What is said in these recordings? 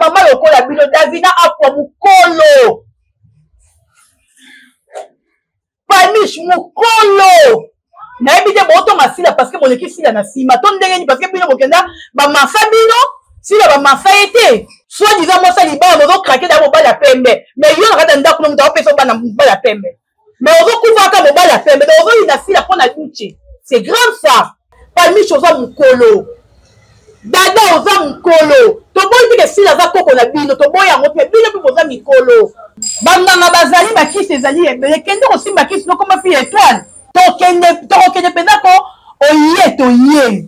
Bamama lokola bino, Davina Apwa mokolo, Panish mokolo, nayebi te botonga Sila parce que boleki Sila na nsima to ndenge nini? Parce que bino bokenda bamasa, bino Sila bamasa ye te. Soit disant mwasi libala, bozokrake da mobali ya pembe, mais yo na kati ya ndako no moto aopesa bana mobali ya pembe, mais ozokufa kaka mobali ya pembe. Donc ozoyina Sila mpo na Duce, c'est grave ça. Palmiche, oza mokolo. Dada, oza mokolo. Toboyi teke Sila aza koko na bino, toboyi yango mpe bino mpe boza mikolo. Banganga bazali, bakisi ezali ebele. Kende kosimba kisi, nokoma fille étoile. Tokende, tokokende mpenza ko oye, toye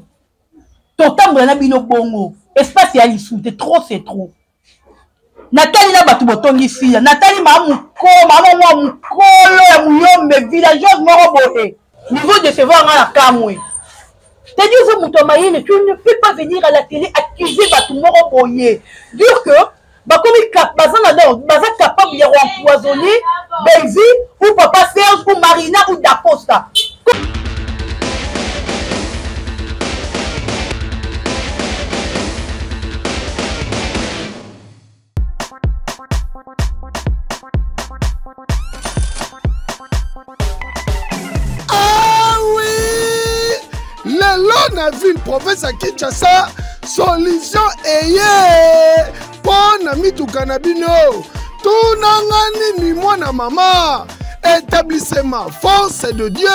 totambola na bino bongo. Espace ya lisu te, trop c'est trop. Natali na bato botongi Sila, natali maa mokolo, maa mwa mokolo ya muyombe, villageoise moko boye, niveau décevoir nga na kamwe. C'est-à-dire oza moto ya mayele, tu ne peux pas venir à la télé accuser bato moko boye, dire que bakomi baza na donc baza capable ya koempoisonner Belvi ou papa Serge ou Marina ou Dacosta. Ah oui, lelo na ville province ya Kinshasa, solution eye mpo na mituka na bino. Tunanga nini, mwana mama? Établissement Force de Dieu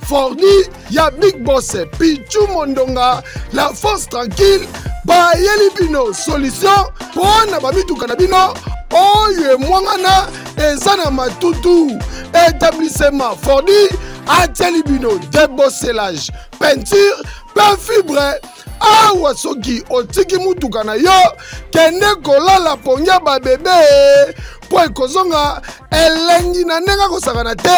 Fordi ya Big Boss Pichu Mondonga, la force tranquille, bayeli bino solution mpo na bamituka na bino oyo emwangana, eza na matutu. Établissement Fordi atieli bino débosselage, peinture mpe fibre. Awa soki otiki mutuka na yo, kende kolala pongia babebe mpo ekozonga elengi na ndenge akosakana te.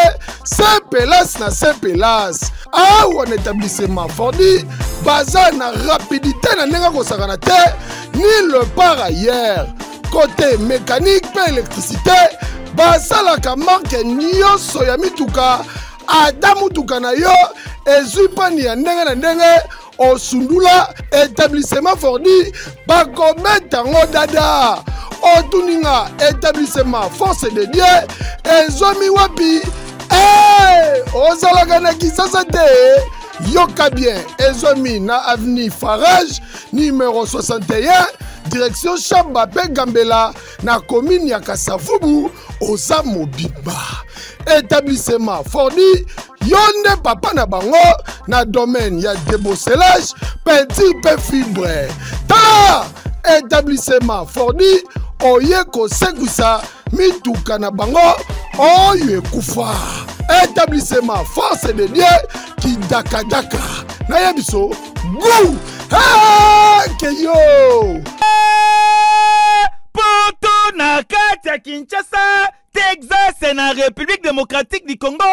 Se pelas na se pelas. Awa na établissement Fordi baza na rapidité na ndenge akosakana te, ni le par ailleurs. Côté mécanique mpe électricité, basalaka marque nyonso ya mituka. Ata mutuka na yo ezwi pani ya ndenge na ndenge, osundula, établissement Fordi bakobeta yango dada. Otuninga établissement Force de Dieu ezwami wapi? Hey, ozalaka na Kisasa te? Yoka bien, ezwami na avenue Farage numéro 61, direction Chamba mpe Gambela, na commune ya Kasavubu. Oza mobimba, établissement Fordi yo nde papa na bango na domaine ya débosselage, peinture mpe fibre. Tala, établissement Fordi oye kosekwisa mituka na bango oyo ekufa. Établissement Force de Dieu kidakadaka nayebi so gu keyo. Poto na kati ya Kinshasa, Texas na République démocratique du Congo,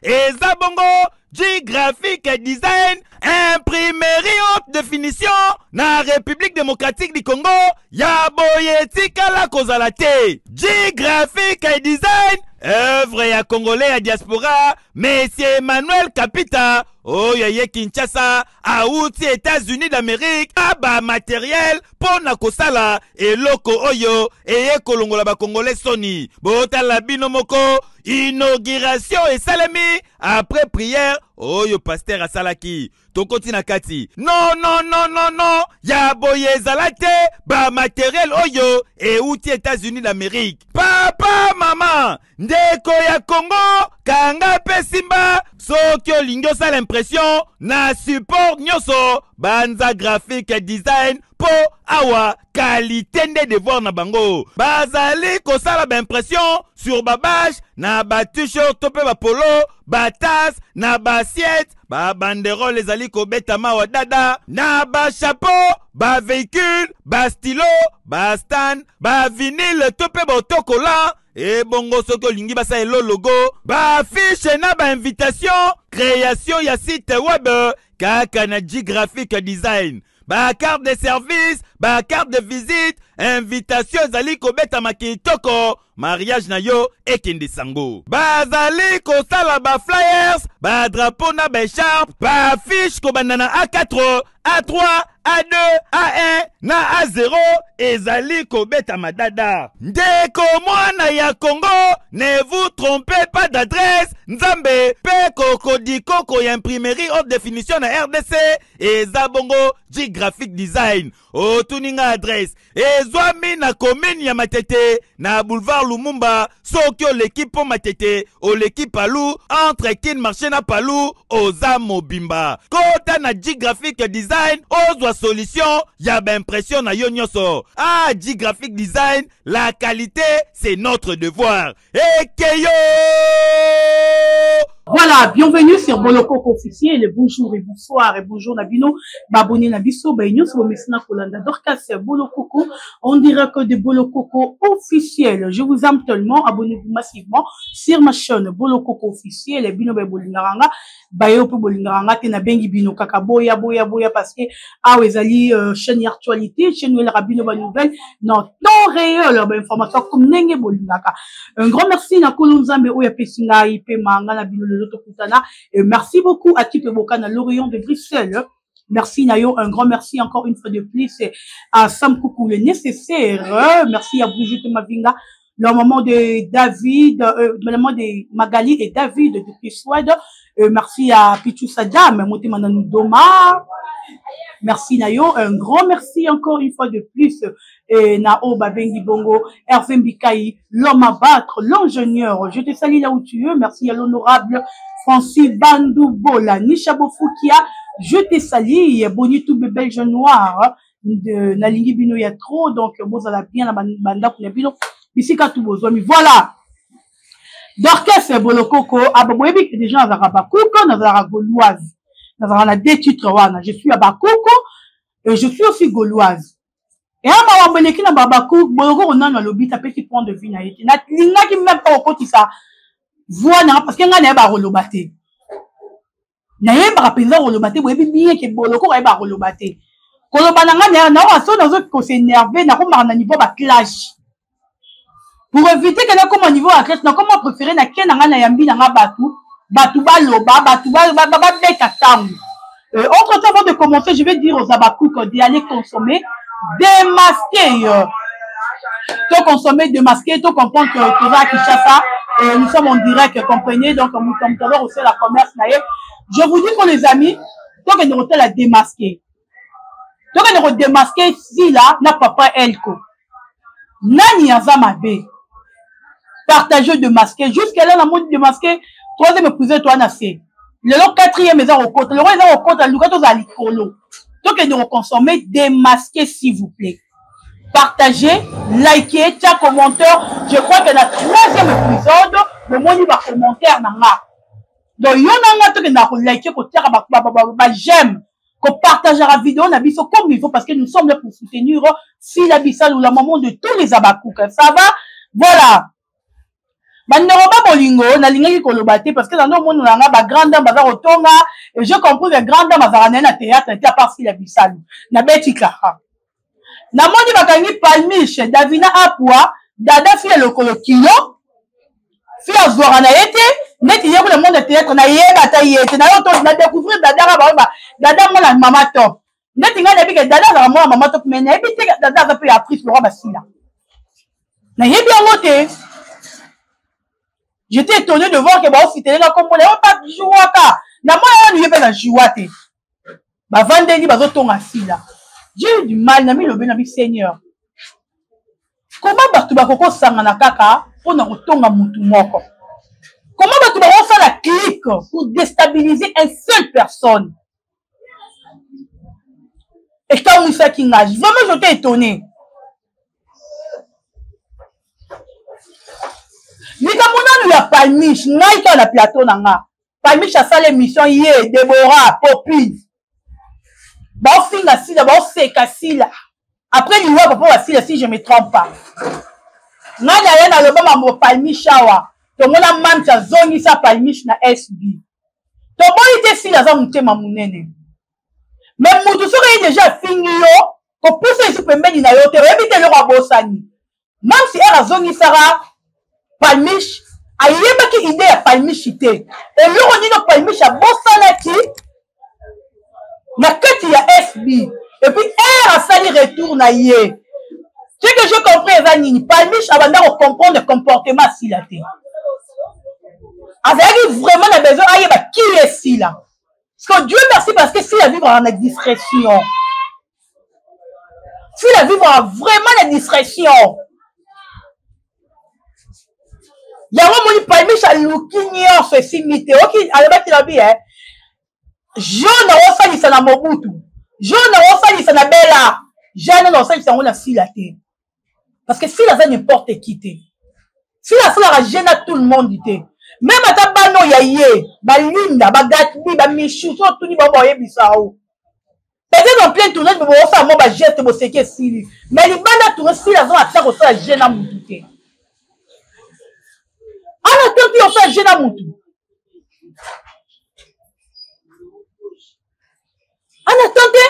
eza bongo G Graphic Design, imprimerie haute définition na République démocratique du Congo. Ya boye etikala kozala te. G Graphic Design, œuvre ya Congolais ya diaspora, Monsieur Emmanuel Kapita, oyo ye Kinshasa awuti États-Unis d'Amérique, aba matériel mpo na kosala eloko oyo eye kolongola Bakongolais soni. Botala bino moko, inauguration esalemi après prière oyo pasteur asalaki. Tokoti na kati, non, non, non, non, non, ya boye ezala te. Bamateriel oyo euti États-Unis d'Amérique. Papa, mama, ndeko ya Kongo, kanga mpe simba. Soki olingi osala impression na support nyonso, banza Graphic Design, mpo awa qualité nde devoir na bango. Bazali kosala baimpression sur babâche, na bat-shirt to mpe bapolo, batasse, na baassiette, babanderole ezali kobetama wa dada, na bachapeau, bavéhicule, bastylo, bastand, bavinyle to mpe baautocollant. Ebongo soki olingi basala elo logo, baaffiche na bainvitation, création ya site web, kaka na G Graphic Design. Bacarte de service. Ba carte de visite, invitation ezali kobetama kitoko, mariage na yo ekende sango. Bazali kosala ba flyers, ba drapeau na ba echarpe, ba affiche kobanda na A4, A3, A2, A1 na A0 ezali kobetama dada. Ndeko mwana ya Congo, ne vous trompez pas d'adresse, Nzambe pe kokodikoko ya imprimerie haute définition na RDC eza bongo G Graphic Design. Otuni nga adresse ezwami na commune ya Matete na boulevard Lumumba. Soki oleki mpo Matete, oleki Palu, entre Kin Marché na Palu, oza mobimba. Kota na G Graphic Design ozwa solution ya ba impression na yo nyonso. Ah, G Graphic Design, la qualité c'est notre devoir. Ekeyo! Voilà, bienvenue sur Bolokoko officiel. Bonjour et bonsoir et bonjour Nabino. Babonné Nabiso, Baynos, Bomesina Kolanda, Dorcas, Bolokoko. On dirait que de Bolokoko officiel. Je vous aime tellement. Abonnez-vous massivement sur ma chaîne Bolokoko officiel. Et bino bolingaka nga, bayo pe bolingaka nga te na bengi bino kaka boya boya boya parce que awa ezali chaîne ya actualité, chaîne oyo elaka bino ba nouvelle na temps réel, ba information comme ndenge bolingaka. Un grand merci na Kolo Nzambe oyo apesi ngai pe manga na bino lelo tokutana. Et merci beaucoup à Tipe Boka na Lorient de Bruxelles. Merci Nayo, un grand merci encore une fois de plus à Sam Koukou le nécessaire. Merci à Brigitte Mavinga, la maman de David, la maman de Magali et David depuis Suède. Merci à Pichou Sadam, Motema Nanou Doma. Merci Nayo, un grand merci encore une fois de plus. Et Nao Babengi Bongo, Hervé Mbikai, l'homme à battre, l'ingénieur. Je te salue là où tu es. Merci à l'honorable Francis Bandoubola, Nisha Bofukia. Je te salue, Bonitou Belge Noir, de Nalingi Bino ya trop, donc bozala bien na banda kuna bino, bisika tout bozwami. Voilà. Dorcas Bolokoko, ah, boyebi que déjà nazalaka Bakoko, nazalaka Gauloise. Nazalaka na deux titres wana. Je suis à Bakoko et je suis aussi Gauloise. Et à makambo eleki na Bakoko, Bolokoko nanu alobi te, apesi point de vue na ye te. Nalingaki même pas kokotisa voix na nga parce que ngai nayebaka koloba te. Nayebaka mpenza koloba te, boyebi bien ke Bolokoko ayebaka koloba te. Koloba na ngai, nayoka soki nazo kos'énerver, nakomaka na niveau ba clash. Pour éviter que nakoma niveau ya clash, nakoma préférer na ke na ngai na yambi na ngai bato, bato baloba, bato babeta ntango. Entre temps, avant de commencer, je vais dire aux Abakouk d'aller consommer, démasquer. To consommer, démasquer, to comprendre que toza à Kinshasa, et nous sommes en direct, comprenez, donc nous sommes d'abord aussi la commerce, naye. Je vous dis que les amis, tant que nous la démasquer, tant que nous démasquer, si là, na papa Elko. Nani aza mabe? Partagez démasquer. Jusque là, la monde démasqué, troisième épisode, toi, na se. Le lot quatrième, eza kokota. Le roi eza kokota, luka toza likolo. Donc, nous consommer démasquer, s'il vous plaît. Partagez, likez, tiens, commentaire. Je crois que la troisième épisode, le monde va commentaire, nanga. Donc, yo nanga, toke na ko liker, ko tiaka ba, ba, ba, ba, ba, j'aime. Ko partager la vidéo, na biso comme il faut, parce que nous sommes là pour soutenir Sila Bisalu, la maman de tous les Abakouk. Ça va? Voilà. Bandeko ba bolingo, nalingaki koloba te, parce que dans nos monde, nanga ba grande dame baza kotonga, et je comprends que grande dame azala na ye na théâtre te, à part Sila Bisalu. Na beti kaka. Namoni bakangi Palmiche, Davina Apua, Dada Fila lokolo kilo, Fila azwaka na ye te, neti ye kuna monde ya théâtre, na yeba ata ye te, na yo to, na découvrir Dada ka ba, ba, Dada mwana mama top. Neti ngai nayebi ke Dada azalaka mwana mama top, mais nayebi te ke Dada aza pe ya actrice lokola Basila. Nayebi yango te. J'étais étonné de voir que ba ofitele nga kombo na yo, ba jouaka. Na mwana wana ye pe na joua te. Bavandeli bazotonga Sila. J'ai eu du mal na milobe na bi Seigneur. Comment bato bakokosangana kaka mpona kotonga mutu moko? Comment bato bakosala clique pour déstabiliser une seule personne? Ekamwisaki nga. Vraiment, j'étais étonné. Likambo nanu ya Palmiche, ngai kaka na plateau na nga. Palmiche asala émission ye, Deborah, Popi. Baofinga Sila, baoseka Sila. Après liwa papa wa Sila, si je me trompe pas. Ngai na ye naloba mambo Palmiche awa. Tomona Mam's azongisa Palmiche na SB. Toboyi te Sila aza motema monene. Mais mutu soki ye déjà afingi yo, Kopusa esu pembeni na yo te, oyebi te eloko abosani. Mamsi ere azongisaka Palmiche, ayebaki idee ya Palmiche te. Eloko nini Palmiche abosanaki na kati ya SB. Et puis ere asali retour na ye. Ce que je comprends eza nini? Palmiche abanda ko comprendre comportement Sila te. Azalaki vraiment na besoin ayeba qui est Sila. Parce que Dieu merci parce que Sila vivre na discrétion. Sila vivre vraiment na discrétion. Yango moni Palmiche aluki nyonso esimbi te. Oki alobaki na bi eh. Jean na osalisa na Mobutu. Jean na osalisa na Bella. Jean na osalisa yango na Sila te. Parce que Sila aza n'importe qui te. Sila asalaka jeune à tout le monde te. Même ata bana oyo ya ye, ba Linda, ba Gatby, ba Michou, so otuni bango bayebisa yo. Peut-être en plein tournage bokosala mwa ba geste boseki esili. Mais libanda tournage Sila aza na temps kosala jeune na mutu te. Ana temps te osala jeune na mutu. Ana temps te.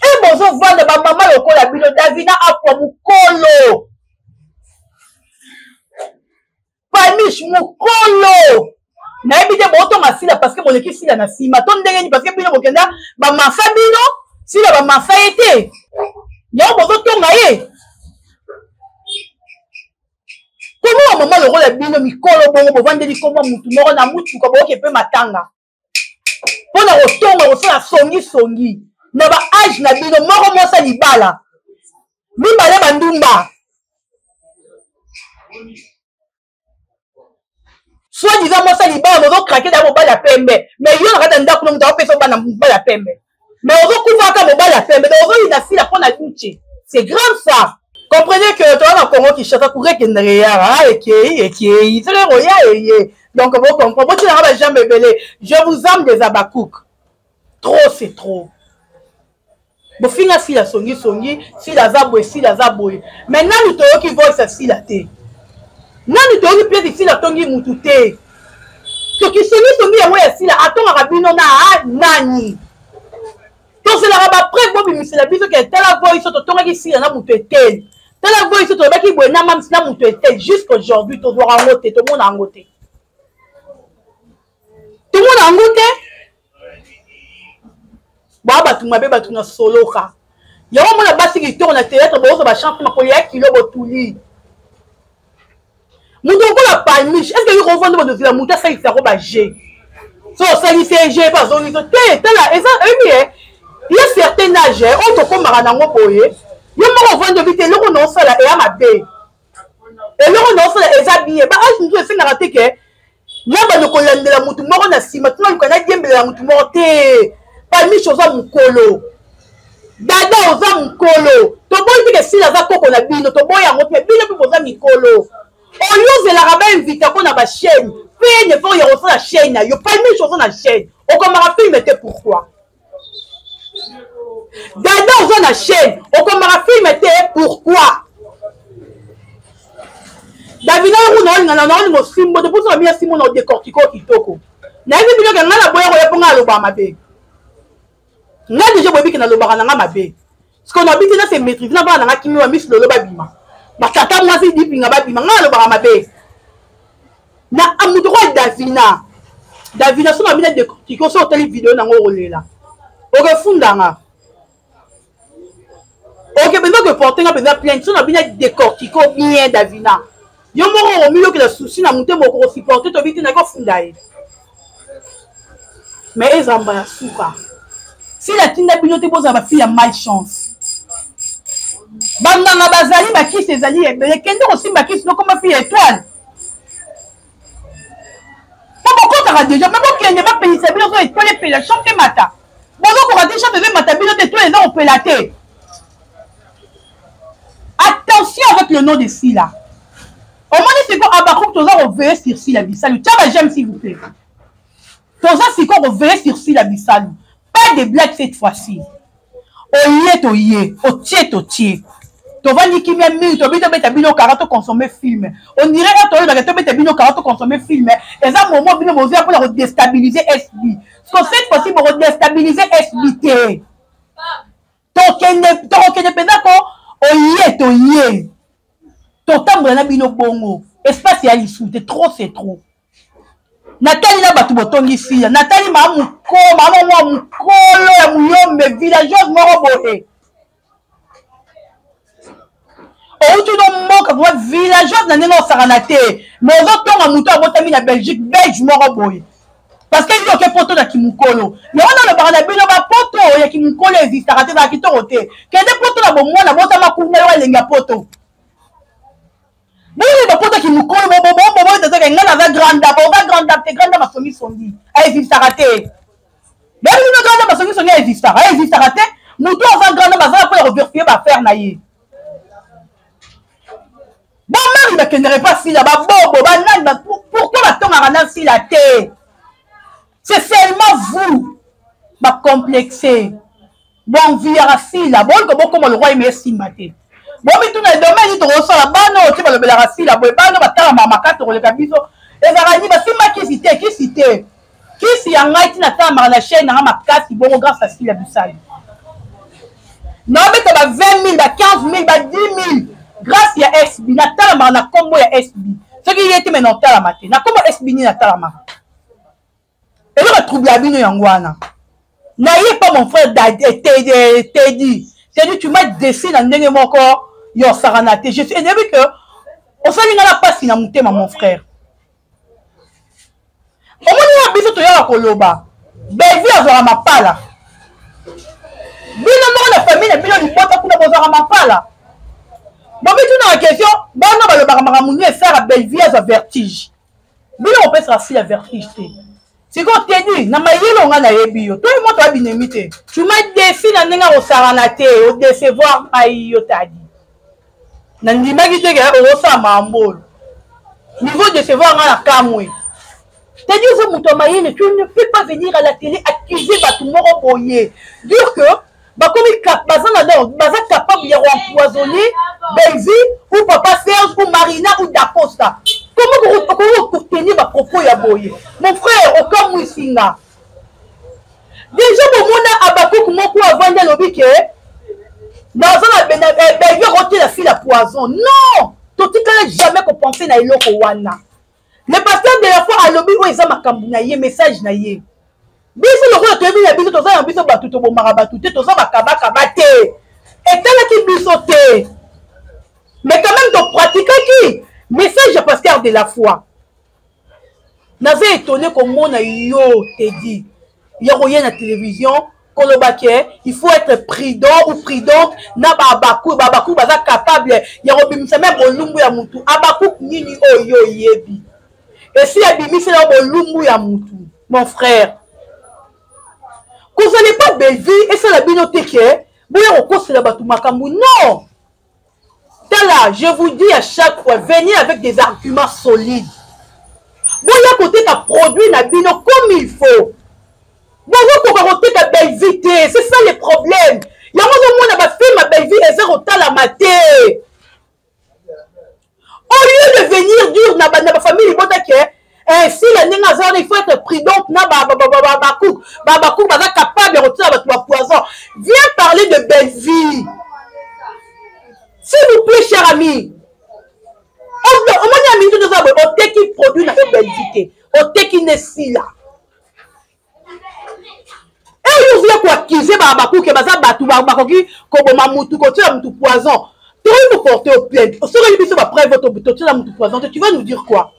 E bozovanda ba mama lokola bino Davina apwa mukolo. Panish mukolo. Nayebi te botonga sila parce que boleki sila na nsima to ndenge nini parce que bino bokenda bamasa bino sila bamasa ye te yango bozotonga ye komo bamama lokola bino mikolo bongo bovandeli komba mutu moko na mutuka boyoke mpe matanga mpo na kotonga kosala songisongi na ba age na bino moko mwasi ya libala mibale bandumba soit disant mwasi ya libala bozokrake na mobali ya pembe mais yo na kati ya ndako no moto akopesa bana mobali ya pembe mais ozokufa kaka mobali ya pembe donc ozoyina sila mpo na duce c'est grave ça. Comprenez que toza na Congo Kinshasa courant ekendaka eyaka ekei ekei soki ekoya eye donc bo comprendre botielanga ba jambe ebele je vous aime des abakouk trop c'est trop bofinga sila songi songi sila aza boye sila aza boye mais nanu toyoki voice ya sila te nanu toyoki plete sila atongi mutu te soki songi songi yango ya sila atongaka bino na nani tozelaka bapreuve bobimisela biso ke tala voice oyo totongaki sila na moto eteli tala voice oyo tolobaki boye na mamsi na moto eteli jusqu'aujourd'hui tozwaka yango te tomona yango te tomona yango te baa bato mabe bato na soloka yango mona basi kitoko na théâtre bokozwa bachance makolo ya kilo botuli moto lokola palmiche est ce que yo kovanda bozozela moto asalisa yango baje so osalisi ye je mpe azongisi te tala eza oyebi ye ye certain age oyo tokomaka nango boye yo moko ovandi obi te eloko na osala eya mabe eloko na osala eza bien ba age mosusu esengaka te ke nabanda kolandela motu moko na nsima tuna luka nadiembelela motu moko te palmiche oza mokolo dada oza mokolo toboyi te ke sila aza koko na bino toboyi yango te bino mpe boza mikolo oyo ozelaka bainvita ko na bachaîne mpe ne fo ya kosala chaîne na yo palmiche oza na chaîne okomaka filme te pourquoi dada oza na chaîne okomaka filme te pourquoi davina yango naolinga na naolinga osimbo te mposo bamia simbo na odecortiko kitoko nayebi bino ke ngai naboya koya mpo ngai alobaka mabe ngai deja boyebi ke nalobaka na ngai mabe sikoyo nabi te na se maîtrise na bana na ngai kimi bamisi lolo babima batata mwasi dipinga babima ngai alobaka mabe na moto kwa davina davina so na bino decortiko so otali video nango okolela okefunda nga oke mpenza okeporte nga mpenza plainte so na bino decortiko bien davina yo moko omiyokela souci na motema okokosupporte tobi te naki ofunda ye mais ezala mbala suka sila atinda bino te bozala bafille ya malchance banganga bazali bakisi ezali ebele kende kosimba kisi nokoma fille ya étoile po bokotaka deja me bokende bapelisa bino so étoile epela chambre emata bozokoka te chambre ezemata bino te étoile eza kopela te attention avec le nom de sila omoni sikoyo abakuk toza koveille sur sila bisalu tia ba j'aime s'il vous plaît toza sikoyo koveille sur sila bisalu pas de blague cette fois-ci oye toye otie totie tovandi kimia mingi tobi tobeta bino kara toconsomme film on dirait oyo toyebaka tobeta bino kara toconsomme film eza momo bino bozwa mpona kodestabilize sb so cette fois-ci bokodestabilize sb te. Tokende, tokokende mpenza ko oye toye. Totambola na bino bongo. Espace ya lisu te, trop c'est trop. Natali na bato botongi sila, natali ma mukolo, ma mwa mukolo ya muyombe villageoise moko boye. Outi no mboka vraiment villageoise na ndenge osakana te, mais ozotonga moto abotami na Belgique, belge moko boye. Parce que yo ke poto na kimukolo. Yango nalobaka na bino ba poto ya kimukolo existaka te, ezalaka kitoko te. Kende poto na bomwana, botama kuna yo elengi ya poto. Bino ba poto kimukolo, bo, bo, bo, bo, bo, tozaka nga naza grande dame, oza grande dame te, grande dame asongi songi. A existaka te. Bino bino grande dame asongi songi a existaka, a existaka te. Moto aza grande dame aza mpo ya ko vérifier ba affaire na ye. Ba mari bakendaka epa Sila, ba bobo, ba nani, ba, pourquoi batongaka na Sila te? C'est seulement vous, ba complexé. Bonviyaka Sila, bolingo bokoma lokwa ye mais esimba te. Bomituna domaine nini tokosala, bana oyo te balobelaka Sila boye, bana batalamaka makasi koleka biso. Ezalaka nini? Basimba kisi te, kisi te. Kisi ya ngai ti natalamaka na chaîne nanga makasi bongo grâce à Sila Bisali. Naobeta ba 20 000, ba 15 000, ba 10 000 grâce ya SB. Natalamaka na kombo ya SB. Soki ye te mais naotalama te. Na kombo SB nini natalamaka? Eloko trouble ya bino yango wana. Naye pas mon frère Teddy. Teddy, tu m'as déçu na ndenge moko yo osakana te. Je suis nayebi que osali nga na pasi na motema mon frère. Omoni oyo biso toyaka koloba Bellevue azwaka mapala. Bino moko na famille na bino libota kuna bozwaka mapala. Bomitunaka question, bana balobaka makambo nini esala Bellevue azwa vertige. Bino bopesaka fille ya vertige te. Sikoyo Teddy, na mayele nga nayebi yo. Toi moto abinemi te. Tu m'as déçu na ndenge akosakana te, o décevoir ngai yo Teddy. Nandimaki te ke okosala makambo oyo. Niveau décevoir ngai na kamwe. Teddy oza moto ya mayele, tu ne peux pas venir à la télé accuser bato moko boye. Dire que bakomi baza na donc baza capable ya koempoisonner Bellevue ou papa Serge ou Marina ou Dacosta. Comment okoki kotenir ba propos ya boye? Mon frère, okamwisi nga. Déjà bomona Habacuc moko avandi alobi ke naza na Bellevue akotela fila poison. Non, totikala jamais kopenser na eloko wana. Le pasteur de la foi alobi oyo eza makambo na ye, message na ye. Biso lokola toyebi na biso toza na biso bato tobomaka bato te, toza bakabakaba te. Etalaki biso te. Mais quand même topratikaki message ya pasteur de la foi. Naza étonné komona yo Teddy ya koya na télévision koloba ke il faut être prudent ou prudente na ba Habacuc, ba Habacuc baza capable ya kobimisa même bolumbu ya mutu. Habacuc nini oyo yo oyebi? Esi abimisela yo bolumbu ya mutu, mon frère. Kozala epa Bellevue esala bino te ke boya kokosela bato makambo, non. Tala, je vous dis à chaque fois, venez avec des arguments solides. Boya koteka produit na bino comme il faut. Bozokoka koteka Bellevue te, c'est ça le problème. Yango ozomona ba film ya Bellevue eza kotalama te. Au lieu de venir dire na ba, na ba famille libota ke eh, Sila ndenge aza wana il faut être prudente na ba ba ba ba ba ba cook, ba ba cook baza capable ya kotia bato ba poison. Viens parler de Bellevue. S'il vous plaît, cher ami. Omoni ya mingi toza boye, oteki produit na yo Bellevue te, oteki nde Sila. Et yo ozoya koaccuse ba Habacuc baza bato bakoki koboma mutu, kotiela mutu poison. Tokoki koporte yo plainte. Soki oyebi biso ba preuve totiela mutu poison te, tu vas nous dire quoi?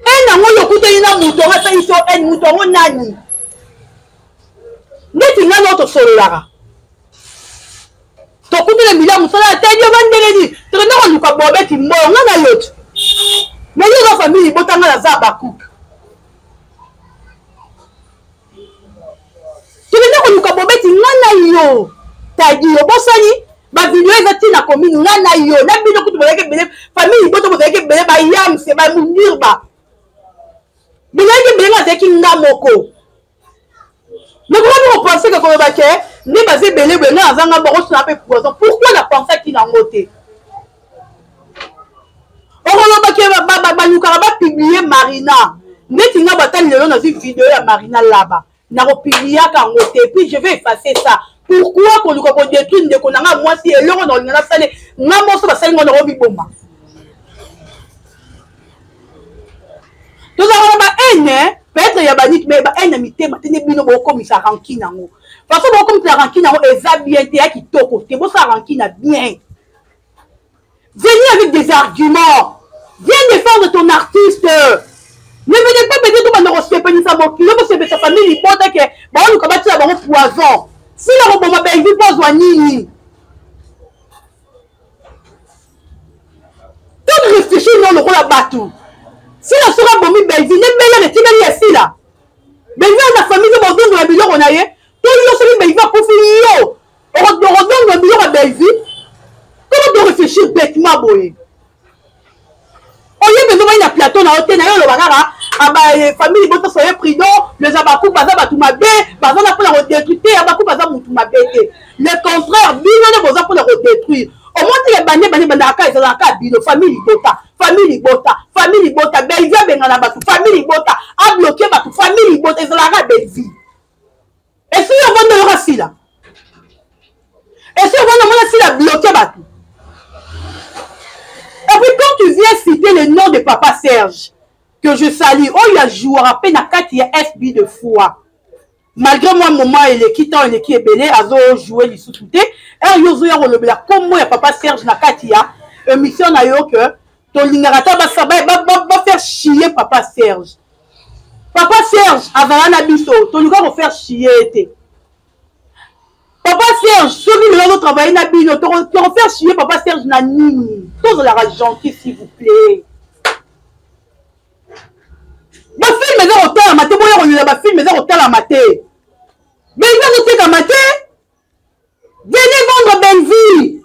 Haine yango yo okutani na mutu yango asali so haine, mutu yango nani? Neti ngai nao tosololaka. Tokutana milia mosala ya tedi oba ndenge nini? Tokenda koluka bobeti mbongo nga na yo ti. Mais yo oza famille libota nga naza Habacuc. Tokenda koluka bobeti nga na yo. Tadi obosani ba video eza ti na commune nga na yo na bino kutu bozalaki ebele famille libota bozalaki ebele ba yamse ba mundirba bozalaki ebele nga azalaki nga moko. Mais comment vous pensez que koloba ke nde baza ebele boye nga naza nga moko sona mpe poison? Pourquoi na pensaki nango te? Okoloba ke balukaka bapublie Marina neti nga batali lelo nazwi video ya Marina Laba. Nakopubliaka yango te, puis je vais effacer ça. Pourquoi koluka kodétruire ndeko na nga mwasi? Eloko na olinga nasale nga moso, basali ngo nakobiboma. Tozalaka na bahaine peut-être ya baniki, mais bahaine ya mitema te nde bino bokomisa rancune yango. Façon bokomisa rancune yango eza bien te, ya kitoko te. Bosala rancune ya bien. Venez avec des arguments, viens défendre ton artiste. Ne venez pas peut-être tobanda kosepelisa mokili, kosepelisa famille libota ke baoluka batia bango poison. Sila koboma Belvi mpo azwa nini? Tout réfléchir non lokola bato. Sila soki abomi Belvi nde belere etikali ya Sila. Belvi aza famille te, bozongola biloko na ye to yo. Soki Belvi akufi, yo okodongola biloko ya Belvi? Comment to réfléchir bêtement boye? Oye mpenza omai na plateau na yo te, na yo oloba kaka famille libota, soyez prudent, les abaku baza bato mabe, baza na mpona kodétruire te. Abaku baza motu mabe te, le contraire, bino nde boza mpona kodétruire. Omoni teke bande bande bandaka ezalaka bino famille libota, famille libota, famille libota. Belvi abengana bato, famille libota abloke bato, famille libota ezalaka Belvi. Esi ovanda oyoka Sila? Esi ovanda omona Sila bloke bato? Et puis quand tu viens citer le nom de papa Serge, que je salue, oyo ajouaka mpe na kati ya FB de foi, malgré moi moment eleki, ntango eleki ebele, azojoue lisusu te. Ere yo ozoya kolobela nkombo ya papa Serge na kati ya émission na yo, ke tolingaka ta bafaire chier papa Serge. Papa Serge azala na biso, toluka kofaire chier ye te. Papa Serge, soki lelo azotravaille na bino, tokofaire chier papa Serge na nini? Tozalaka gentil, s'il vous plaît. Bafilme eza kotalama te, boya kolela. Bafilme eza kotalama te, Belvi azotekama te. Venez vendre Bellevue.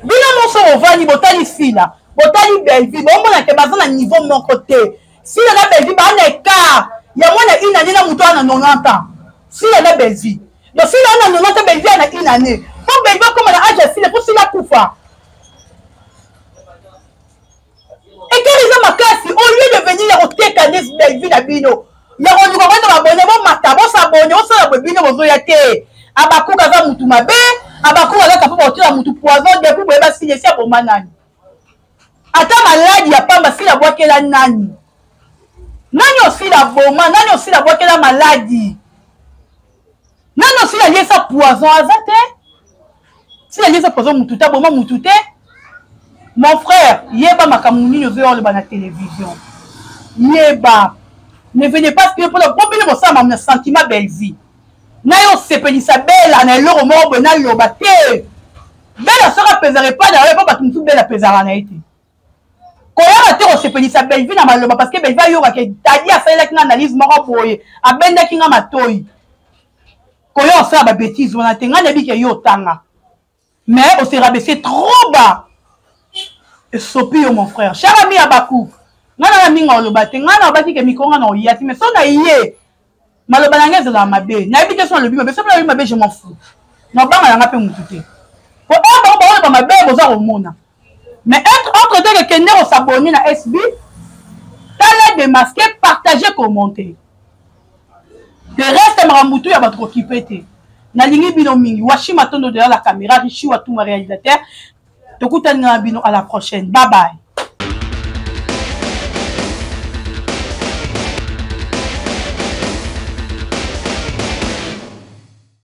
Bino nyonso bovandi, botali Sila, botali Bellevue, bomona ke baza na niveau moko te. Sila na Bellevue baa na écart ya mwana une année na moto wana 90 ans. Sila na Bellevue, donc Sila wana 90 ans, Bellevue ana une année. Mpo Bellevue akoma na age ya Sila, mpo Sila akufa, écart eza makasi. Au lieu de venir ya koteka nde Bellevue na bino, ya koluka koyeta babone, bomata, bosabone, osala boye, bino bozoya te. Abakuka aza mutu mabe, abakuka aza kapo bakotiela mutu poison. Depuis boyeba Sila esi aboma nani? Ata maladi ya pamba Sila abwakela nani? Nani osila boma? Nani osila abwakela maladi? Nani osila aliesa poison? Aza te. Sila aliesa poison mutu te, aboma mutu te. Mon frère, yeba makambo nini ozoya oloba na télévision, yeba. Ne venez pas mpona po bino bosala na sentiment Bellevue na yo osepelisa Bela na eloko moko boye. Naloba te Bela soki apezaka epai na yo, mpo bato mosusu Bela apezaka na ye te. Koyaka te kosepelisa Bellevue na maloba, parce que Bellevue ayokaka tadi asalelaki nga analyse moko boye, abendaki nga matoi. Koya osala babétise wana te. Ngai nayebi ke yo otanga, mais ose rabaisser trop bas, esopi yo, mon frère. Cher ami ya baku, ngai nana mingi oloba te. Ngai nalobaki ke mikro ngai na oya te, mais so na ye maloba na ngai ezalaka mabe. Nayebi te so nalobi mabe. Soki nalobi mabe, je m'en fous, nabanga na ngai mpe motu te, po oyo bango baoloba mabe boza komona. Mais entre temps, kende kosabonner na SB, tala démasqué, partager, commenter. Le reste makambo tu ya bato kokipe te. Nalingi bino mingi. Washi Matondo derrière la caméra, Richi Watunga réalisateur. Tokutani na bino à la prochaine, bye bye.